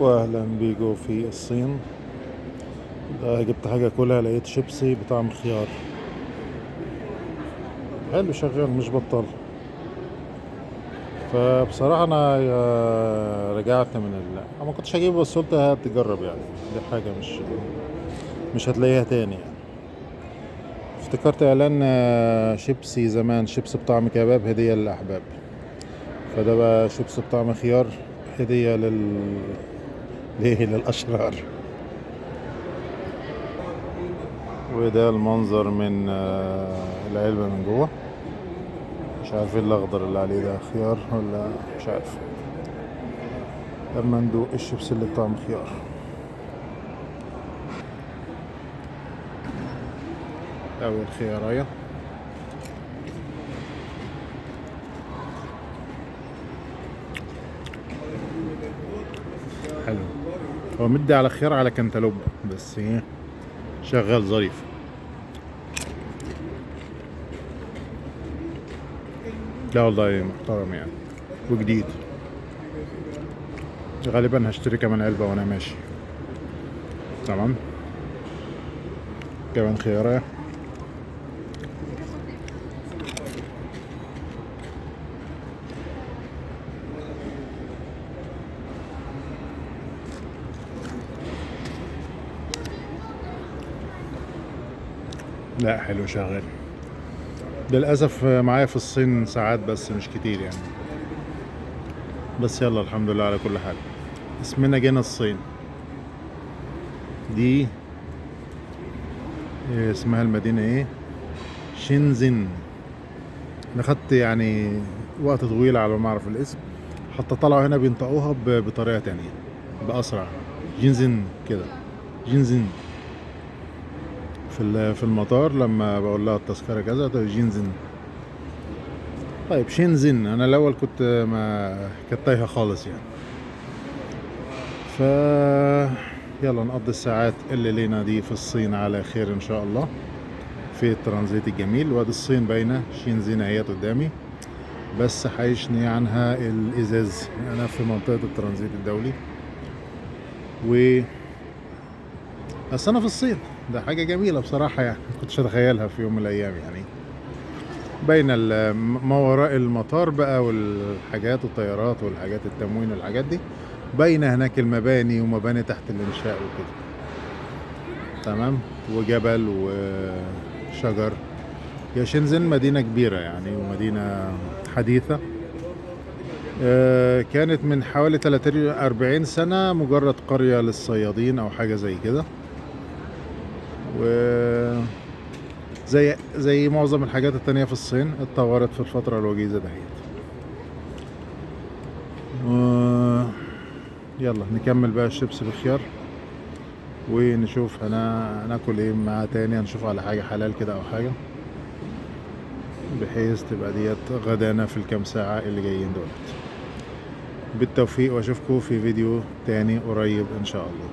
واهلا بيكو في الصين. جبت حاجة اكلها، لقيت شيبسي بطعم خيار، حلو شغال مش بطال. فبصراحة انا رجعت من أنا ما كنتش هجيبه، بس قلت هتجرب يعني، دي حاجة مش هتلاقيها تاني يعني. افتكرت اعلان شيبسي زمان، شيبسي بطعم كباب هدية للاحباب، فده بقى شيبسي بطعم خيار هدية ليه؟ للأشرار. وده المنظر من العلبة من جوه، مش عارف ايه الاخضر اللي عليه ده، خيار ولا مش عارف. اما ندوق الشيبس اللي بطعم خيار. اول خيارية. حلو، هو مدي على خيار على كنتالوب، بس ايه شغال ظريف. لا والله محترم يعني وجديد. غالبا هشتري كمان علبة وانا ماشي. تمام، كمان خيارة. لا حلو شغال. للأسف معايا في الصين ساعات بس مش كتير يعني، بس يلا الحمد لله على كل حال. اسمنا جينا الصين. دي اسمها المدينة ايه؟ شينزين. انا خدت يعني وقت طويل على ما اعرف الاسم، حتى طلعوا هنا بينطقوها بطريقة تانية بأسرع، جينزين كده، جينزين. في المطار لما بقول لها التذكرة كذا تقول جينزين. طيب شينزين، انا الاول كنت ما كانت تايهة خالص يعني. ف يلا نقضي الساعات اللي لينا دي في الصين على خير ان شاء الله، في الترانزيت الجميل. وادي الصين باينة، شينزين اهيت قدامي، بس حيشني عنها الازاز. انا في منطقة الترانزيت الدولي، و بس انا في الصين، ده حاجة جميلة بصراحة يعني، ما كنتش اتخيلها في يوم من الايام يعني. بين ما وراء المطار بقى والحاجات والطيارات والحاجات التموين والحاجات دي، باينة هناك المباني ومباني تحت الانشاء وكده. تمام، وجبل وشجر. يا شنزن مدينة كبيرة يعني، ومدينة حديثة. كانت من حوالي 30-40 سنة مجرد قرية للصيادين أو حاجة زي كده، و زي معظم الحاجات التانية في الصين اتطورت في الفترة الوجيزة دهيت. يلا نكمل بقى الشيبس بالخيار ونشوف هناكل ايه معاه تاني. هنشوف على حاجة حلال كده او حاجة، بحيث تبقى ديت غدانا في الكام ساعة اللي جايين دولت. بالتوفيق، واشوفكم في فيديو تاني قريب ان شاء الله.